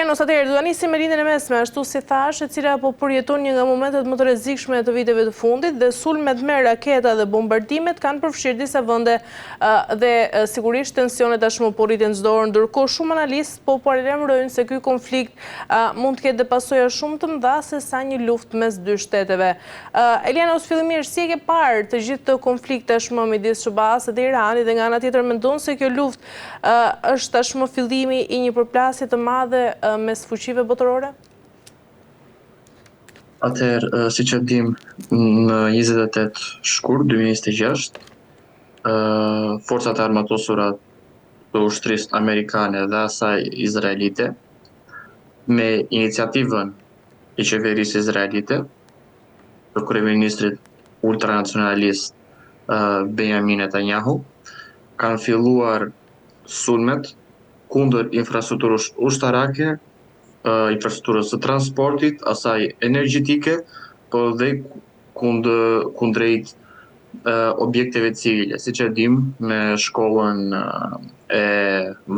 Eljanos, atëherë, do ta nisim me Lindjen e Mesme, ashtu si thashë, e cila po përjeton një nga momentet më të rrezikshme të viteve të fundit dhe sulmet me raketa dhe bombardimet kanë përfshirë disa vende dhe sigurisht tensionet tashmë po rriten çdo orë, ndërkohë shumë analistë po paralajmërojnë se ky konflikt mund të ketë dhe pasoja shumë të mëdha se sa një luftë mes dy shteteve. Eljanos, fillimisht, si e ke parë të gjithë këtë konflikt tashmë midis SHBA-së dhe Iranit dhe nga ana tjetër mendon se kjo luftë është tashmë fillimi i një përplasje të madhe mes fuqive botërore? Atëherë, siç e dimë, në 28 shkurt 2026, forcat e armatosura të ushtrisë amerikane dhe asaj izraelite, me iniciativën e qeverisë izraelite, të kryeministrit ultranacionalist Benjamin Netanyahu, kanë filluar sulmet kundër infrastrukturës ushtarake, infrastrukturës së transportit, asaj energjetike, po dhe kundër kundrejt objekteve civile, siç e dimë me shkollën e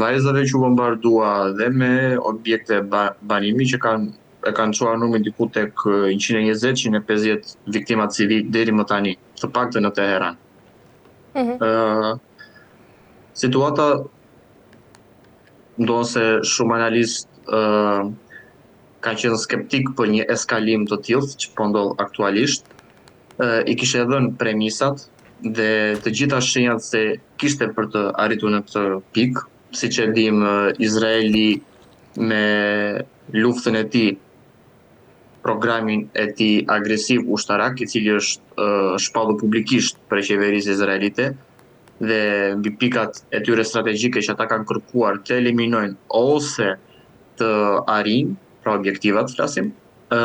vajzave që u bombardua dhe me objekte banimi që kanë e kanë çuar numrin diku tek 120-150 viktima civile deri më tani, të paktën në Teheran. Mm -hmm. Situata ndonëse shumë analistë uh, kanë qenë skeptik për një eskalim të tillë që po ndodh aktualisht, uh, i kishte dhënë premisat dhe të gjitha shenjat se kishte për të arritur në këtë pikë, siç e dimë Izraeli me luftën e tij, programin e tij agresiv ushtarak, i cili është shpallur publikisht prej qeverisë izraelite dhe mbi pikat e tyre strategjike që ata kanë kërkuar të eliminojnë ose të arrijnë, pra objektivat flasim, ë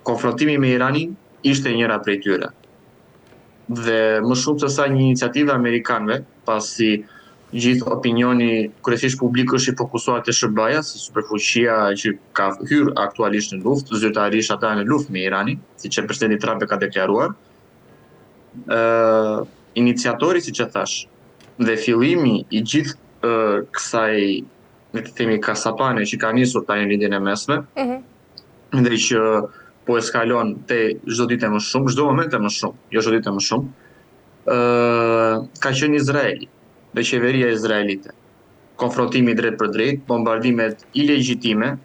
konfrontimi me Iranin ishte njëra prej tyre. Dhe më shumë se sa një iniciativë e amerikanëve, pasi gjithë opinioni kryesisht publik është i fokusuar te SHBA-ja si superfuqia që ka hyrë aktualisht në luftë, zyrtarisht ata janë në luftë me Iranin, siç e presidenti Trump e ka deklaruar. Ë iniciatori, siç e thashë, dhe fillimi i gjithë kësaj, le të themi kasapane që ka nisur tani në Lindjen e Mesme, mm -hmm. dhe që po eskalon te çdo ditë e më shumë, çdo moment e më shumë, jo çdo ditë e më shumë, ë ka qenë Izraeli dhe qeveria izraelite. Konfrontimi drejtpërdrejt, bombardimet ilegjitime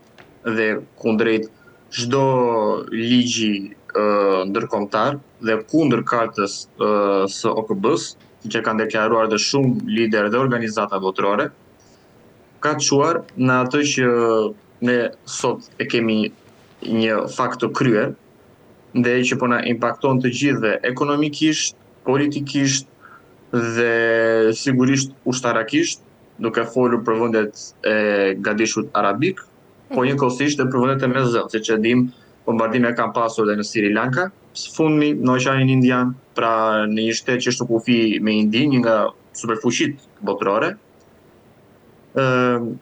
dhe kundrejt çdo ligji ndërkombëtar dhe kundër kartës së OKB-së, që kanë deklaruar dhe shumë liderë dhe organizata botërore, ka çuar në atë që ne sot e kemi një fakt të kryer dhe që po na impakton të gjithëve ekonomikisht, politikisht dhe sigurisht ushtarakisht, duke folur për vendet e gadishullit arabik, po mhm. njëkohësisht edhe për vendet e Mesdheut, siç e dimë, bombardime kanë pasur edhe në Sri Lanka, së fundmi në Oqeanin Indian, pra në një shtet që është në kufi me Indinë, një nga superfuqitë botërore,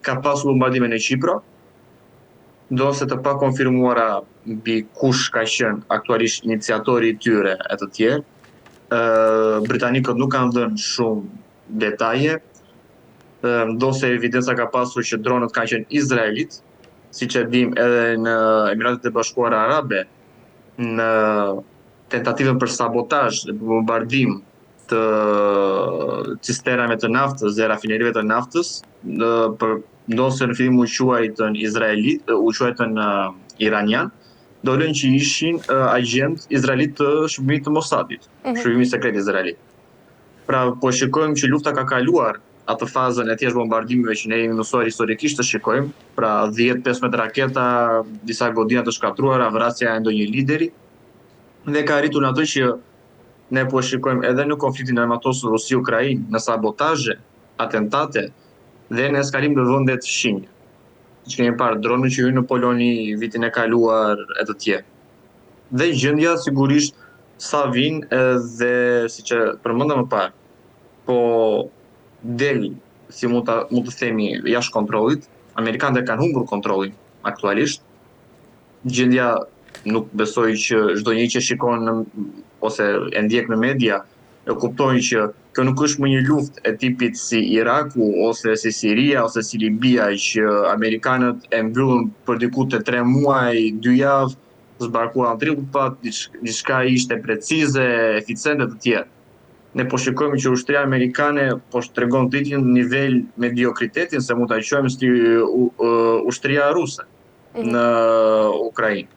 ka pasur bombardime në Qipro, ndonëse të pakonfirmuara mbi kush ka qenë aktualisht iniciatori i tyre e të tjerë. Britanikët nuk kanë dhënë shumë detaje, ndonëse evidenca ka pasur që dronët kanë qenë izraelit, siç e dimë edhe në Emiratet e Bashkuara Arabe, në tentativën për sabotazh dhe bombardim të cisternave të naftës dhe rafinerive të naftës, në, për ndonëse në fillim u quajtën izraelit, u quajtën uh, iranian, dolën që ishin uh, agjentë izraelit të shërbimit të Mossadit, mm -hmm. shërbimit sekret izraelit. Pra, po shikojmë që lufta ka kaluar atë fazën e thjesht bombardimeve që ne jemi mësuar historikisht të shikojmë, pra 10-15 raketa, disa godina të shkatërruara, vrasja e ndonjë lideri, dhe ka arritur në atë që Ne po shikojmë edhe në konfliktin e armatosur Rusi-Ukrainë, në sabotazhe, atentate dhe në eskalim në vendet fqinje. Siç kemi parë dronët që hynë në Poloni vitin e kaluar e të tjerë. Dhe gjendja sigurisht sa vijnë edhe siç e përmenda më parë, po del si mund ta mund të themi jashtë kontrollit, amerikanët e kanë humbur kontrollin aktualisht, Gjendja nuk besoj që çdo njeri që shikon në, ose e ndjek në media e kuptojnë që kjo nuk është më një luftë e tipit si Iraku ose si Siria ose si Libia që amerikanët e mbyllën për diku te 3 muaj, 2 javë, zbarkuan trupat, diçka ishte precize, eficiente të tjerë. Ne po shikojmë që ushtria amerikane po tregon të njëjtin nivel mediokritetin se mund ta quajmë si ushtria ruse mhm. në Ukrainë.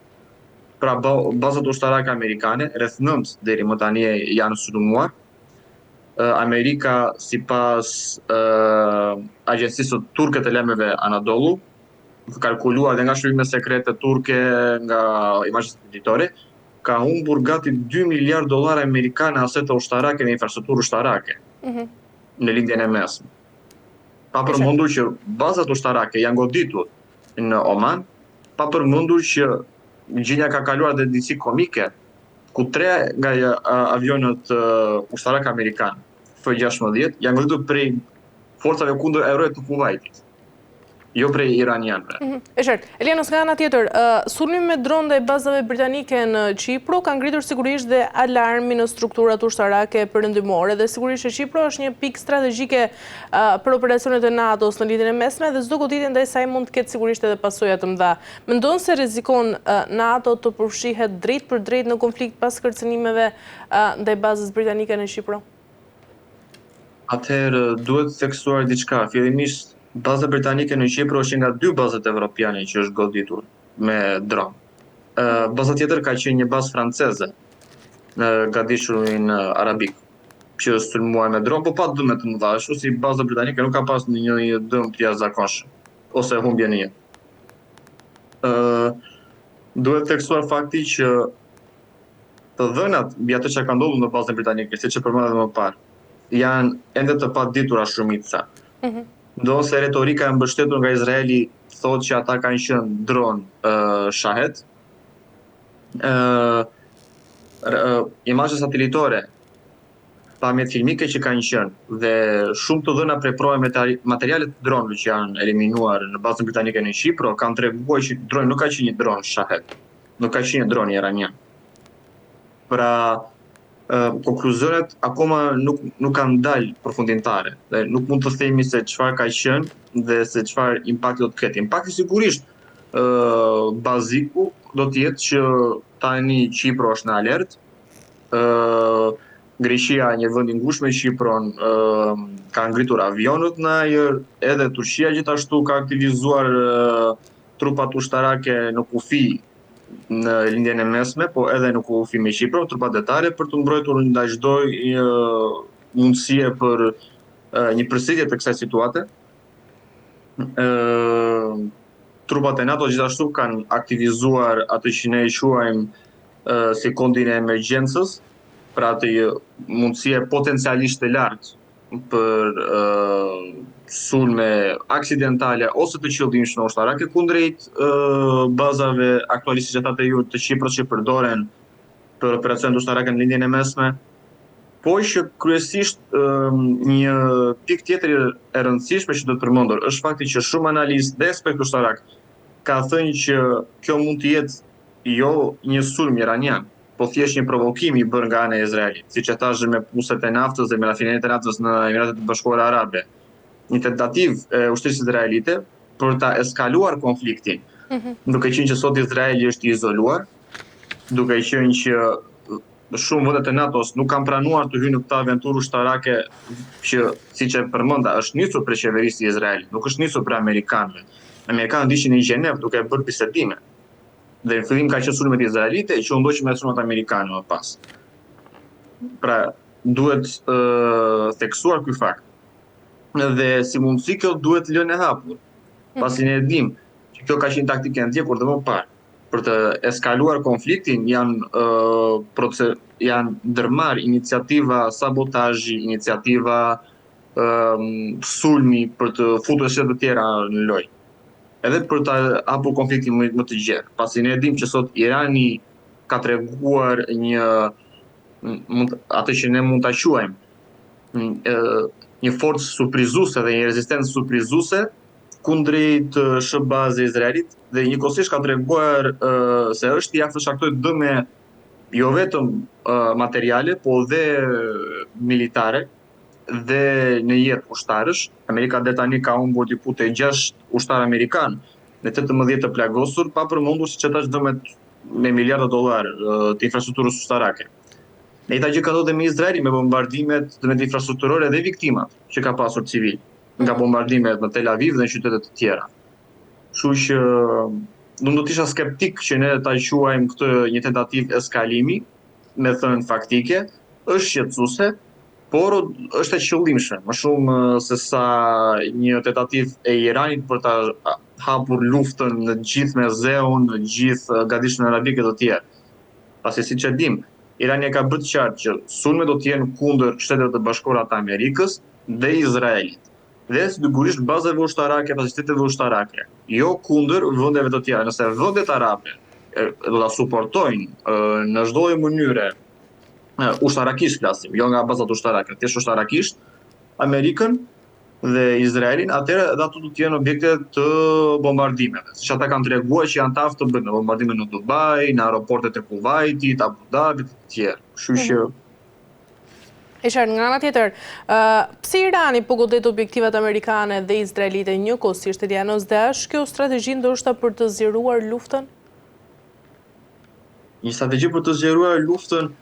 Pra bazat ushtarake amerikane, rreth 9 deri më tani janë sulmuar. Amerika sipas agjencisë turke të lajmeve Anadolu, kalkuluar dhe nga shërbime sekrete turke, nga imazhet satelitore, ka humbur gati 2 miliard dollarë amerikanë asete ushtarake në infrastrukturë ushtarake mm -hmm. në Lindjen e Mesme. Pa përmendur që bazat ushtarake janë goditur në Oman, pa përmendur që gjendja ka kaluar dhe disi komike, ku tre nga avionët ushtarakë amerikanë F-16 janë goditur prej forcave kundërajrore të Kuvajtit jo prej iranianëve. Mhm, e qartë. Elianos, nga ana tjetër, sulmi me dron ndaj bazave britanike në Qipro ka ngritur sigurisht dhe alarmin në strukturat ushtarake perëndimore dhe sigurisht që Qipro është një pikë strategjike për operacionet e NATO-s në Lindjen e Mesme dhe çdo goditje ndaj saj mund të ketë sigurisht edhe pasoja të mëdha. Mendon se rrezikon NATO të përfshihet drejtpërdrejt në konflikt pas kërcënimeve ndaj bazës britanike në Qipro? Atëherë, duhet theksuar diçka. Fillimisht, baza britanike në Qipro është një nga dy bazat evropiane që është goditur me dron. Baza tjetër ka qenë një bazë franceze në gadishullin arabik, që është sulmuar me dron, po pa dëme të mëdha, ashtu si baza britanike nuk ka pas një një dëm të jashtëzakonshëm ose humbje në jetë. Ë duhet theksuar fakti që Të dhënat mbi atë që ka ndodhur në bazën britanike, siç e përmenda edhe më parë, janë ende të paditura shumica. Mm -hmm. Ndonëse retorika e mbështetur nga Izraeli thotë që ata kanë qenë dron uh, Shahed, uh, uh, imazhe satelitore, pamjet filmike që kanë qenë dhe shumë të dhëna prej prove materiale të dronëve që janë eliminuar në bazën britanike në Qipro kanë treguar që droni nuk ka qenë një dron Shahed. Nuk ka qenë një dron iranian. Pra, konkluzionet akoma nuk nuk kanë dalë përfundimtare dhe nuk mund të themi se çfarë ka qenë dhe se çfarë impakti do të ketë. Impakti sigurisht ë baziku do të jetë që tani Qipro është në alert. ë Greqia, një vend i ngushtë me Qipron, ë ka ngritur avionët në ajër, edhe Turqia gjithashtu ka aktivizuar trupat ushtarake në kufi në Lindjen e Mesme, po edhe në kufi me Qipro, trupat detare për t'u mbrojtur ndaj çdo mundësie për një përsëritje të kësaj situate. Ë trupat e NATO gjithashtu kanë aktivizuar atë që ne e quajmë si kondin e emergjencës, pra atë mundësie potencialisht të lartë për sulme aksidentale ose të qëllimshme ushtarake kundrejt bazave aktualisht siç e thatë ju të Qipros që përdoren për operacionet ushtarake në Lindjen e Mesme. Po që kryesisht një pikë tjetër e rëndësishme që duhet përmendur është fakti që shumë analistë dhe ekspertë ushtarakë ka thënë që kjo mund të jetë jo një sulm iranian, po thjesht një provokim i bërë nga ana e Izraelit, siç e thashë me puset e naftës dhe me rafineritë e naftës në Emiratet e Bashkuara Arabe. Një tentativë e ushtrisë izraelite për ta eskaluar konfliktin, mm -hmm. duke qenë që sot Izraeli është i izoluar, duke qenë që shumë vende të NATO-s nuk kanë pranuar të hyjnë në këtë aventurë ushtarake që, siç e përmenda, është nisur prej qeverisë së Izraelit, nuk është nisur prej amerikanëve. Amerikanët ishin në Gjenevë duke bërë bisedime. Dhe në fillim ka qenë sulmet izraelite që u ndoqën me sulmet amerikane më pas. Pra, duhet uh, theksuar ky fakt. Dhe si mundësi kjo duhet lënë e hapur. Mhm. Pasi ne e dimë që kjo ka qenë taktikë e ndjekur dhe më parë për të eskaluar konfliktin janë uh, proces janë ndërmarrë iniciativa sabotazhi, iniciativa uh, sulmi për të futur shtete të tjera në lojë. edhe për ta hapur konfliktin më, më të gjerë, pasi ne e dimë që sot Irani ka treguar një mund atë që ne mund ta quajmë një forcë surprizuese dhe një rezistencë surprizuese kundrejt SHBA-s dhe Izraelit dhe njëkohësisht ka treguar se është i aftë të shkaktojë dëme jo vetëm materiale, po dhe militare dhe në jetë ushtarësh. Amerika deri tani ka humbur diku te 6 ushtarë amerikanë dhe 18 të plagosur, pa përmendur siç e thashë dëmet me miliarda dollarë të infrastrukturës ushtarake. E njëjta gjë ka ndodhur dhe me Izraelin me bombardimet, dëmet infrastrukturore dhe viktimat që ka pasur civilë nga mhm. bombardimet në Tel Aviv dhe në qytete të tjera. Kështu që unë do të isha skeptik që ne ta quajmë këtë një tentativë eskalimi, me thënë faktike, është shqetësuese, por është e qëllimshme, më shumë se sa një tentativë e Iranit për ta hapur luftën në gjithë Mesdheun, në gjithë gadishullin arabik e të tjerë. Pasi siç e dimë, Irani e ka bërë të qartë që sulmet do të jenë kundër Shteteve të Bashkuara të Amerikës dhe Izraelit. Dhe sigurisht bazave ushtarake, fasiliteteve ushtarake, jo kundër vendeve të tjera. Nëse vendet arabe do ta suportojnë në çdo lloj mënyre ushtarakisht flasim, jo nga bazat ushtarake, thjesht ushtarakisht Amerikën dhe Izraelin, atëherë edhe ato do të jenë objekte të bombardimeve. Siç ata kanë treguar që janë të aftë të bëjnë bombardime në Dubai, në aeroportet e Kuwaitit, Abu Dhabit e të tjerë. Kështu që mhm. E qartë, nga ana tjetër, pse Irani po godet objektivat amerikane dhe izraelite njëkohësisht, Elianos, dhe është kjo strategji ndoshta për të zgjeruar luftën? Një strategji për të zgjeruar luftën,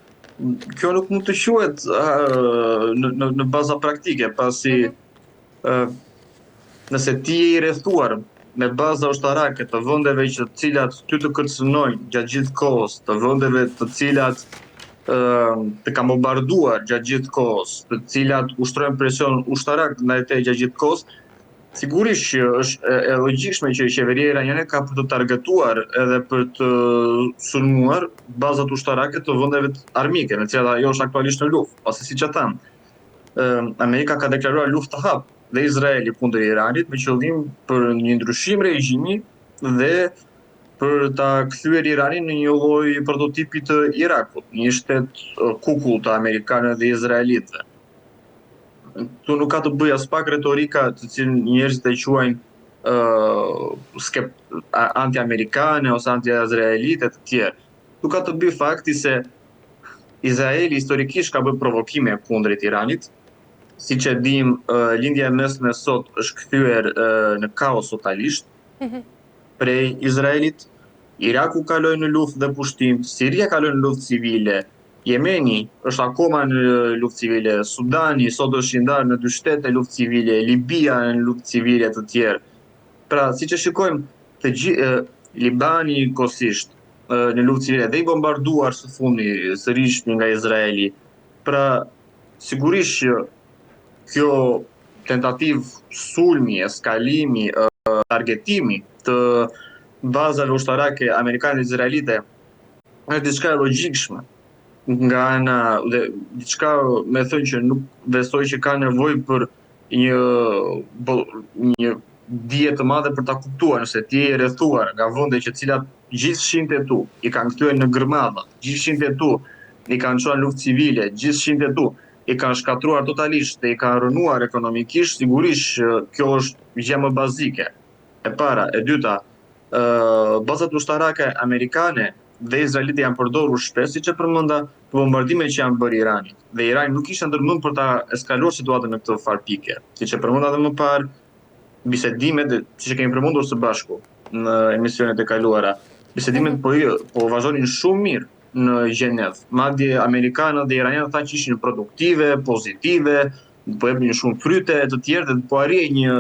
kjo nuk mund të quhet në, në, në baza praktike, pasi mm -hmm. nëse ti je i rrethuar me baza ushtarake të vendeve që të cilat ty të kërcënojnë gjatë gjithë kohës, të vendeve të cilat të kanë bombarduar gjatë gjithë kohës, të cilat ushtrojnë presion ushtarak ndaj teje gjatë gjithë kohës, sigurisht që është e logjikshme që qeveria iraniane ka për të targetuar edhe për të sulmuar bazat ushtarake të vendeve armike, me të cilat ajo është aktualisht në luftë, pasi siç e thamë, Amerika ka deklaruar luftë të hapur dhe Izraeli kundër Iranit me qëllim për një ndryshim regjimi dhe për ta kthyer Iranin në një lloj prototipi të Irakut, një shtet kukull të amerikanëve dhe izraelitëve. Këtu nuk ka të bëjë aspak retorika të cilën njerëzit e quajnë uh, anti-amerikane ose anti-izraelite të tjerë. Këtu ka të bëjë fakti se Izraeli historikisht ka bërë provokime kundrejt Iranit. Siç e dimë, Lindja e Mesme sot është kthyer në kaos totalisht mhm. prej Izraelit. Iraku kaloi në luftë dhe pushtim, Siria kaloi në luftë civile, Jemeni është akoma në luftë civile, Sudani sot është i ndarë në dy shtete luftë civile, Libia në luftë civile të tjerë. Pra, siç e shikojmë, të gjithë Libani njëkohësisht në luftë civile dhe i bombarduar së fundi sërish nga Izraeli. Pra, sigurisht që kjo tentativë sulmi, eskalimi, targetimi të bazave ushtarake amerikane dhe izraelite është diçka e logjikshme nga ana dhe diçka me thënë që nuk besoj që ka nevojë për një një dije të madhe për ta kuptuar nëse ti je i rrethuar nga vende që cilat gjithë fqinjët e tu i kanë kthyer në gërmadha, gjithë fqinjët e tu i kanë çuar në luftë civile, gjithë fqinjët e tu i kanë shkatërruar totalisht dhe i kanë rrënuar ekonomikisht, sigurisht që kjo është gjë më bazike. E para, e dyta, bazat ushtarake amerikane dhe izraelite janë përdorur shpesh, siç e përmenda, për bombardimet që janë bërë Iranit. Dhe Irani nuk ishte ndërmend për ta eskaluar situatën në këtë farë pike. Siç e përmenda edhe më parë, bisedimet, siç e kemi përmendur së bashku në emisionet e kaluara, bisedimet mhm. po po vazhdonin shumë mirë në Gjenevë. Madje amerikanët dhe iranianët thanë që ishin produktive, pozitive, po jepnin shumë fryte e të tjerë dhe po arrihej një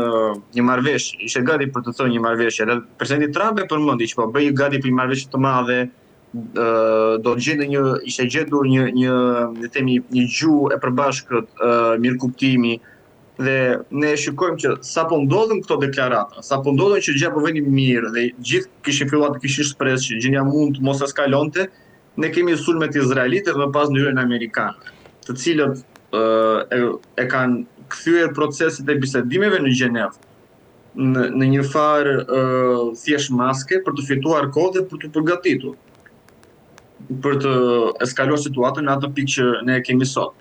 një marrëveshje. Ishte gati për të thënë një marrëveshje. Dhe presidenti Trump e përmendi që po bëhej gati për një marrëveshje të madhe, do të gjendej një ishte gjetur një një le të themi një gjuhë e përbashkët mirëkuptimi dhe ne e shikojmë që sapo ndodhën këto deklarata, sapo ndodhën që gjëra po venin mirë dhe gjithë kishin filluar të kishin shpresë që gjendja mund të mos eskalonte, Ne kemi sulmet izraelite dhe më pas ndërhyrjen amerikane, të cilët e, e kanë kthyer proceset e bisedimeve në Gjenevë në, në një farë thjesht maske për të fituar kohë dhe për t'u përgatitur për të eskaluar situatën në atë pikë që ne e kemi sot.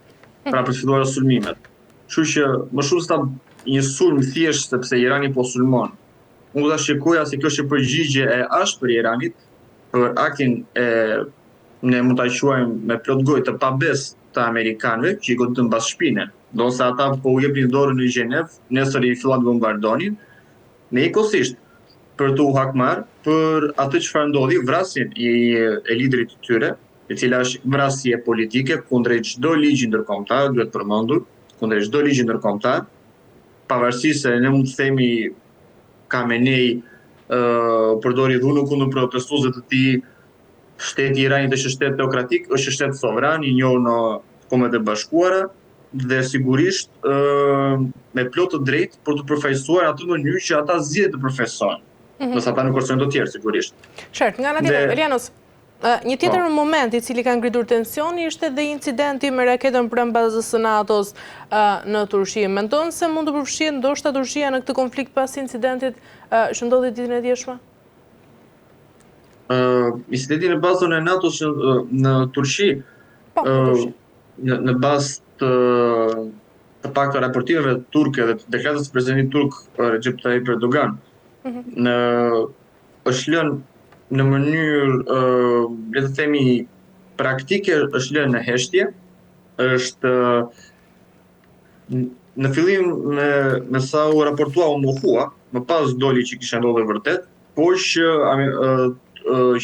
Pra për të filluar sulmimet. Kështu që më shumë se sa një sulm thjesht sepse Irani po sulmon. Unë do ta shikoja se kjo është një përgjigje e ashpër e Iranit për aktin e ne mund ta quajmë me plot gojë të pabesë të amerikanëve që i goditën mbas shpine. Ndonëse ata po u jepnin dorën në Gjenevë, nesër i filluan të bombardonin, njëkohësisht për t'u hakmarrë për atë çfarë ndodhi, vrasjen e, e liderit të tyre, e cila është vrasje politike kundrejt çdo ligji ndërkombëtar, duhet përmendur, kundrejt çdo ligji ndërkombëtar, pavarësisht se ne mund të themi Khamenei uh, përdori dhunën kundër protestuesve të tij, shteti i Iranit është shtet teokratik, është shtet sovran i njohur në Kombet e Bashkuara dhe sigurisht uh, me plot të drejtë për të përfaqësuar atë mënyrë që ata zgjedhin të përfaqësohen. Mm -hmm. Nëse ata nuk kërcënojnë të tjerë sigurisht. Qartë, nga ana tjetër, Elianos, Një tjetër po. moment i cili ka ngritur tension ishte dhe incidenti me raketën pranë bazës së NATO-s në Turqi. Mendon se mund të përfshihet ndoshta Turqia në këtë konflikt pas incidentit që ndodhi ditën e djeshme? Incidenti në bazën e NATO-s në Turqi, po, në Turqi. Në, në bazë të të paktën raportimeve turke dhe të deklaratës së presidentit turk Recep Tayyip Erdogan, mm -hmm. në është lënë në mënyrë, le të themi, praktike është lënë në heshtje, është në fillim me, me sa u raportua u mohua, më pas doli që kishte ndodhur vërtet, por që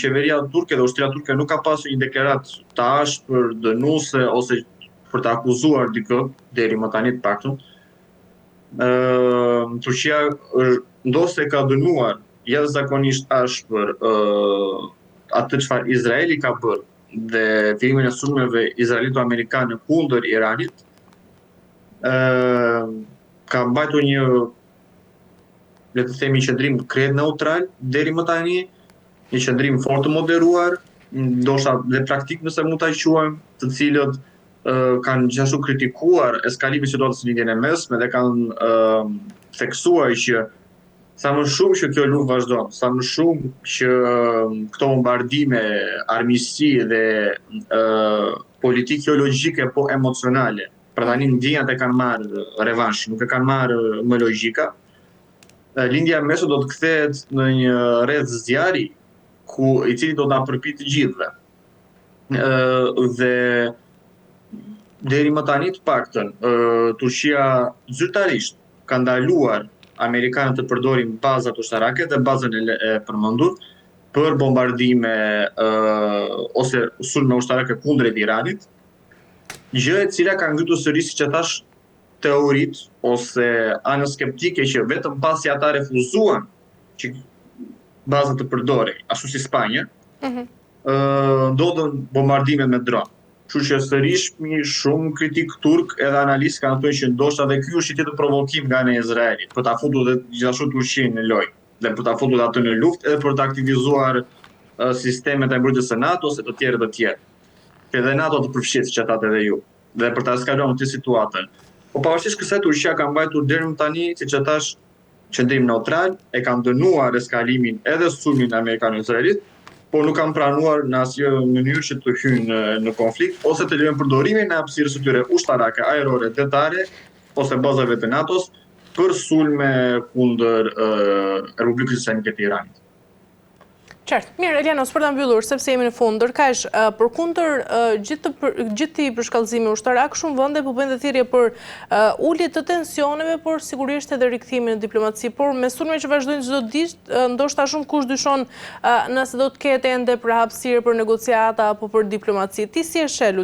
qeveria turke dhe ushtria turke nuk ka pasur një deklaratë të ashpër dënuese ose për të akuzuar dikë deri më tani të paktën. Turqia ndonëse ka dënuar jashtëzakonisht ashpër atë çfarë Izraeli ka bërë dhe fillimin e sulmeve izraelito-amerikane kundër Iranit, ë ka mbajtur një le të themi qëndrim krejt neutral deri më tani, një qëndrim fort të moderuar, ndoshta dhe praktik nëse mund ta quajmë, të cilët kanë gjithashtu kritikuar eskalimin e situatës në Lindjen e Mesme dhe kanë theksuar që sa më shumë që kjo luftë vazhdon, sa më shumë që këto bombardime, armiqësi dhe politikë jo logjike po emocionale, pra tani ndjenjat e kanë marrë revansh, nuk e kanë marrë më logjika, Lindja e Mesme do të kthehet në një rreth zjarri ku i cili do të na përpijë të gjithëve. Dhe deri më tani të paktën, Turqia zyrtarisht ka ndaluar amerikanët të përdorin bazat ushtarake dhe bazën e përmendur për bombardime ose sulme ushtarake kundrejt Iranit, gjë e cila ka ngritur sërish, siç e thashë, teoritë ose anën skeptike që vetëm pasi ata refuzuan që baza të përdorej, ashtu si Spanja, mm -hmm. ndodhën bombardimet me dron. Kështu që sërish mi shumë kritikë turk edhe analistë kanë thënë që ndoshta dhe ky është një tjetër provokim nga ana e Izraelit për ta futur dhe gjithashtu Turqinë në lojë dhe për ta futur atë në luftë edhe për të aktivizuar sistemet e mbrojtjes së NATO-s e të tjerë të tjerë. Që edhe NATO të përfshihet siç e thatë edhe ju dhe për ta eskaluar këtë situatën. Po pavarësisht kësaj Turqia ka mbajtur deri më tani, siç e thashë, qëndrim neutral, e kanë dënuar eskalimin edhe sulmin amerikano-izraelit, por nuk kanë pranuar në asnjë mënyrë që të hyjnë në, në konflikt ose të lejojnë përdorimin e hapësirës së tyre ushtarake, ajrore, detare ose bazave të NATO-s për sulme kundër uh, Republikës Islamike të Iranit. Qartë. Mirë, Elianos, për ta mbyllur, sepse jemi në fund, ndërkaq, përkundër gjithë gjithë këtij përshkallëzimi ushtarak, shumë vende po bëjnë dhe thirrje për ulje të tensioneve, por sigurisht edhe rikthimin në diplomaci. Por me sulme që vazhdojnë çdo ditë, ndoshta shumë kush dyshon nëse do të ketë ende pra hapësirë për negociata apo për diplomaci. Ti si e sheh,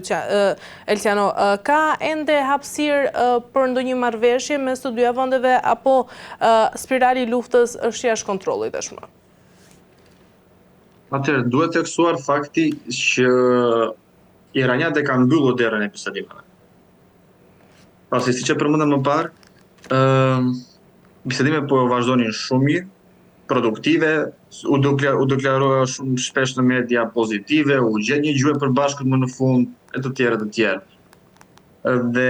Elsiano, ka ende hapësirë për ndonjë marrëveshje mes të dyja vendeve apo spirali i luftës është jashtë kontrollit tashmë? Atëherë, duhet theksuar fakti që iranianët e kanë mbyllur derën e bisedimeve. Pasi siç e përmenda më parë, ë bisedimet po vazhdonin shumë mirë, produktive, u dekla, u deklarua shumë shpesh në media pozitive, u gjet një gjuhë e përbashkët më në fund e të tjerë e të tjerë. Dhe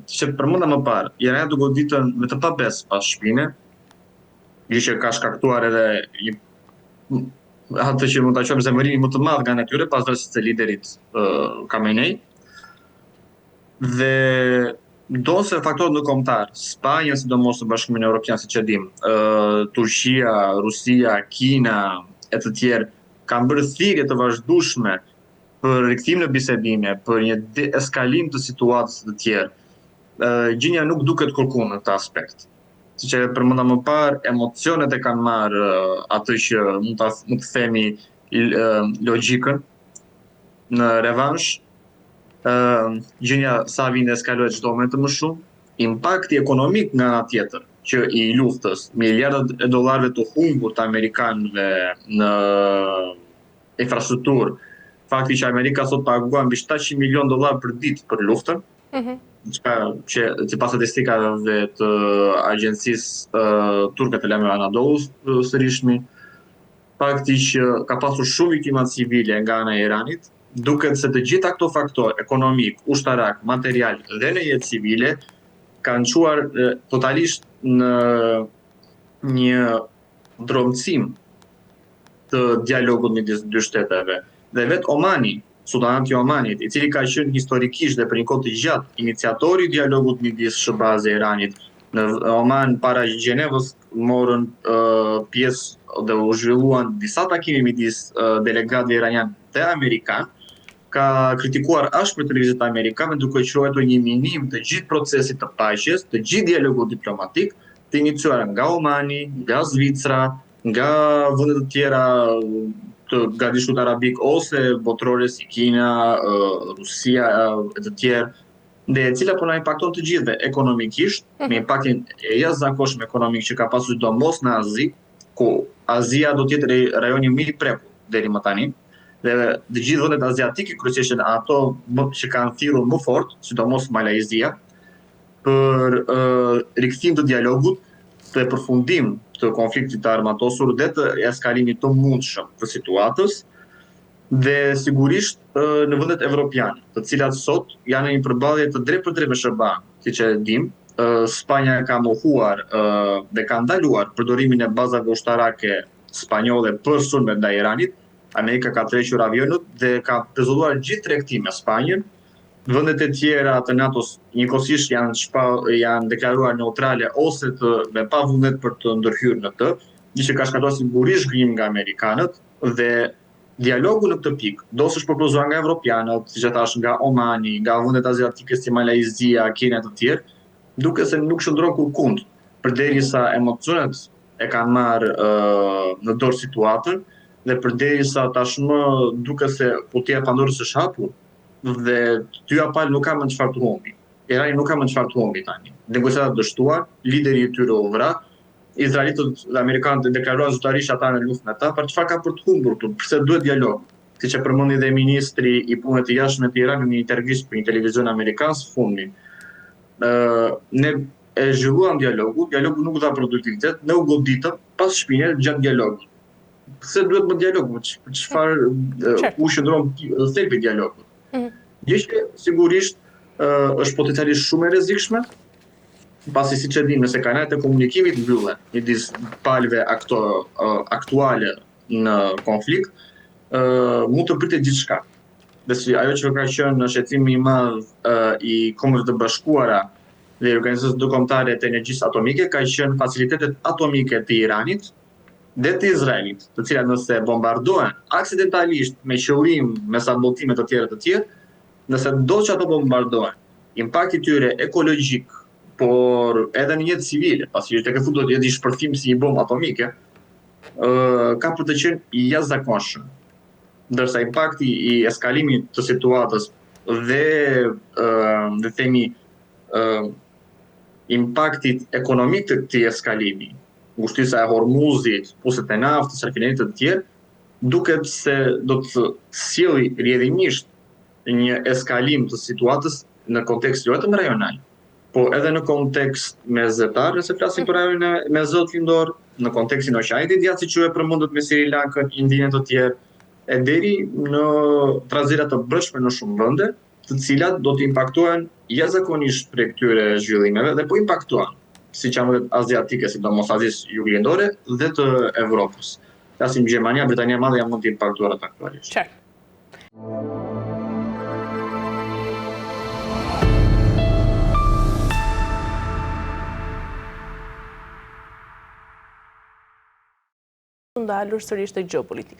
siç e përmenda më parë, iranianët u goditën me të pabesë pas shpine, gjë që ka shkaktuar edhe një atë që mund ta quajmë zemërimin më të madh nga ana e tyre pas vrasjes së liderit uh, Khamenei. Dhe ndonëse faktorët ndërkombëtarë, Spanja sidomos në Bashkimin Evropian siç e dimë, uh, Turqia, Rusia, Kina e të tjerë kanë bërë thirrje të vazhdueshme. për rikthim në bisedime, për një deeskalim të situatës të tjerë, gjendja nuk duket kërkund në këtë aspekt. Siç e përmenda më parë, emocionet e kanë marrë atë që mund ta mund të themi logjikën në revansh. Ë gjendja sa vjen eskalohet çdo moment më shumë. Impakti ekonomik nga ana tjetër që i luftës, miliardat e dollarëve të humbur të amerikanëve në infrastrukturë, fakti që Amerika sot paguan mbi 700 milion dollar për ditë për luftën, mm -hmm. çka që sipas statistikave të agjencisë uh, turke të lajmeve Anadolu sërishmi, fakti që ka pasur shumë viktima civile nga ana e Iranit, duket se të gjitha këto faktorë ekonomik, ushtarak, material dhe në jetë civile kanë çuar totalisht në një dromësim të dialogut midis dy shteteve. Dhe vetë Omani, Sultanati i Omanit, i cili ka qenë historikisht dhe për një kohë të gjatë iniciatori i dialogut midis SHBA-s dhe Iranit, në Oman para Gjenevës morën uh, pjesë dhe u zhvilluan disa takime midis uh, delegatëve iranian dhe amerikan, ka kritikuar ashpër lëvizjet amerikane duke quajtur një minim të gjithë procesit të paqes, të gjithë dialogut diplomatik, të iniciuar nga Omani, nga Zvicra, nga vende të tjera të gadishullit arabik ose botërore si Kina, Rusia e të tjerë, dhe e cila po na impakton të gjithëve ekonomikisht, me mhm. impaktin e jashtëzakonshëm ekonomik që ka pasur sidomos në Azi, ku Azia do të jetë rajoni më i prekur deri më tani, dhe të gjithë vendet aziatike kryesisht ato më, që kanë thirrur më fort, sidomos Malajzia, për uh, rikthim të dialogut dhe përfundim të konfliktit të armatosur dhe të eskalimit të mundshëm të situatës dhe sigurisht në vendet evropiane, të cilat sot janë në një përballje të drejtpërdrejtë me SHBA, siç e dim, Spanja ka mohuar dhe ka ndaluar përdorimin e bazave ushtarake spanjolle për sulmet ndaj Iranit. Amerika ka tërhequr avionët dhe ka pezulluar gjithë tregtinë me Spanjën. Vendet e tjera të NATO-s njëkohësisht janë shpall janë deklaruar neutrale ose të me pa vullnet për të ndërhyrë në të, gjë që ka shkaktuar sigurisht zhgënjim nga amerikanët dhe dialogu në këtë pikë, ndonëse është propozuar nga evropianët, siç e thash nga Omani, nga vendet aziatike si Malajzia, Kenia e të tjerë, duket se nuk qëndron kurrkund, përderisa emocionet e kanë marrë në dorë situatën dhe përderisa tashmë duket se kutia e Pandorës është hapur, dhe të dyja palët nuk kanë më çfarë të humbin. Irani nuk ka më çfarë të humbi tani. Negociatat dështuan, lideri i tyre u vra, izraelitët dhe amerikanët e deklaruan zyrtarisht ata në luftë me ta, pra çfarë ka për të humbur këtu? Pse duhet dialog? Siç e përmendi dhe ministri i Punëve të Jashtme të Iranit në një intervistë për një televizion amerikan së fundmi. Ë ne e zhvilluam dialogun, dialogu nuk dha produktivitet, ne u goditëm pas shpine gjatë dialogut. Pse duhet më dialog? Çfarë ku qëndron thelbi i dialogut? Mm -hmm. Gjë që sigurisht është potencialisht shumë e rrezikshme, pasi siç e dimë, nëse kanalet e komunikimit mbyllen midis palëve akto, aktuale në konflikt, mund të pritet gjithçka. Dhe si ajo që ka qenë shqetësimi i madh i Kombeve të Bashkuara dhe i Organizatës Ndërkombëtare të Energjisë Atomike ka qenë facilitetet atomike të Iranit, dhe të Izraelit, të cilat nëse bombardohen aksidentalisht me qëllim, me sabotime të tjera të tjerë, nëse do që ato bombardohen, impakti i tyre ekologjik, por edhe në jetë civile, pasi tek e fundit do të jetë një shpërthim si një bombë atomike, ë ka për të qenë i jashtëzakonshëm. Ndërsa impakti i eskalimit të situatës dhe ë dhe themi ë impaktit ekonomik të këtij eskalimi, ngushtica e Hormuzit, puset e naftës, rafineritë të tjerë, duket se do të sjelli rrjedhimisht një eskalim të situatës në kontekst jo vetëm rajonal, po edhe në kontekst mesdhetar, nëse flasim për rajonin e Mesdheut Lindor, në kontekstin e Oqeanit Indian, siç ju e përmendët me Sri Lankën, Indinë e të tjerë, e deri në trazira të brendshme në shumë vende, të cilat do të impaktohen jashtëzakonisht prej këtyre zhvillimeve dhe po impaktohen, siç janë vendet aziatike, sidomos Azisë Juglindore dhe të Evropës. Flasim Gjermania, Britania e Madhe janë më të impaktuarat aktualisht. Qartë. Ndalur sërish te gjeopolitika.